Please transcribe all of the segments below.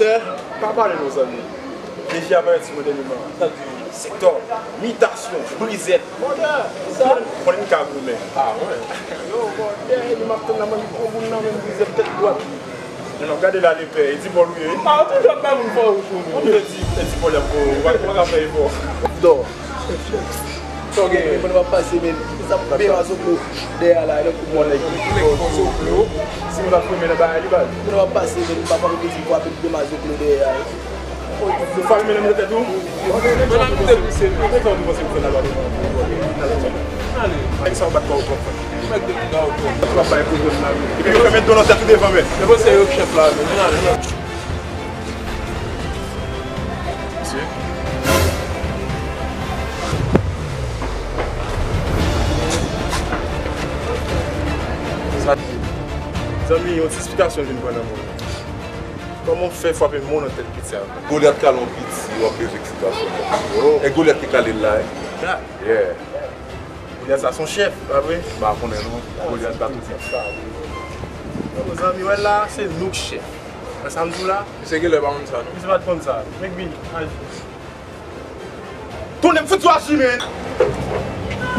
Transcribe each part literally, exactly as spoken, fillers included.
Tè, pa pale non zanmi. Deja parèt sou mwen dènyèman. Sa di? Sektò, mitasyon, brizèt. Mòdè, sa? Konnen m ka goumen. Ah, wi. Yo, mòdè, li m ap tann la, mwen, gwo moun nan, menm brizèt tèt dwat. Men non, gade la, lepè, e di bòl ou ye. Ah, ou toujou ap bay moun fò wout ou menm. Ou vle di, e di bòl y ap fò, ou pa, ou pa ka fè efò. Dò. Sa w genyen? Mwen ap pase, men. Sa ap pase. Bema Zoklo dèyè a la, lè koup mwen nèg. Nèg fò Zoklo. Si nou pa fouye men nan bagay li, baz. Mwen ap pase, men. M pa fè piti fwa, men Bema Zoklo dèyè a. Ou fè men nan tèt ou? Mwen ap koute pise, men. Mwen fè ou panse ou fè la lwa devan. Ale. Nèg sa w bat kò w twòp. Ou mèt de piga w twòp. Ou ap bay pwoblèm la, men. Epi yo fè men do nan tèt ou devan, men. Se pou se yo k chèf la, men. Men ale. Mesye. Sa di, zanmi, yon ti esplikasyon vin pran nan mwen. Kòman w fè frape mò nan tèt piti a? Golyat kale yon piti, w ap bezwen esplikasyon. Oh. E Golyat ki kale l la, wi. Yeah. Golyat sa se yon chèf, pa vre? M pa konnen non. Golyat pa tout sa. Mezanmi, wè la, se nou k chèf. Wè sa m di w la? Misye genlè pa konn sa, non? Misye pa t konn sa. Mèk Bini, aji. Tounen m fout sou aji, men.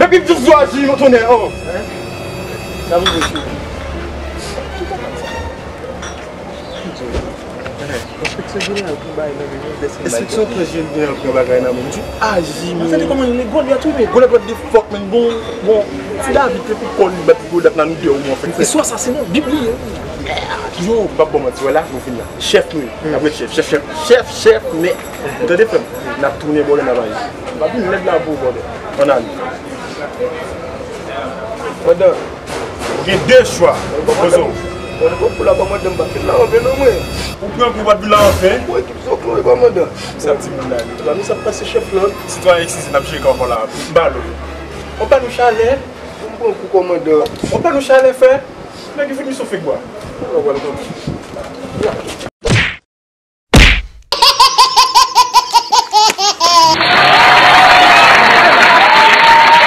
Mèk Bini fout sou aji, non, tounen, oh. Hein? N ap rive sou ou. Enspeksyon jeneral pran bagay nan men nou, dèske l bay. Enspeksyon jeneral pran bagay nan men m. Di aji, men. Tande kòman li, Golyat, wi, men. Golyat, what the fuck, men. Bon, bon. Ti David te pou kò li bat Golyat nan nou de ou, an fèt. Istwa sa, se nan Bib li ye. Yo, m p ap ba w manti, wè la, nou fin la. Chèf nou ye. N ap ret chèf, chèf, chèf, chèf, chèf, men. Ou tande, frè m? N ap tounen bò lè n ap aji. M ap vin lèd la pou ou, brother. Ann ale. Pandan Ou gen de chwa. Poze w. Mwen, pou la, pa mwen, m pa fin la, anfen, non, mwen. Ou pran kou, pa t vin la, anfen. Ou ekip Zoklo, e kòmandan. Sa ti moun la, li. Misye ap pase chèf la. Sitwayen eksize, n ap jere kò la. M ba l. On pa nou chalè. M pran kou, kòmandan. On pa nou chalè, frè. Nèg ki fout misye fèk bwa. Ou wè l konn.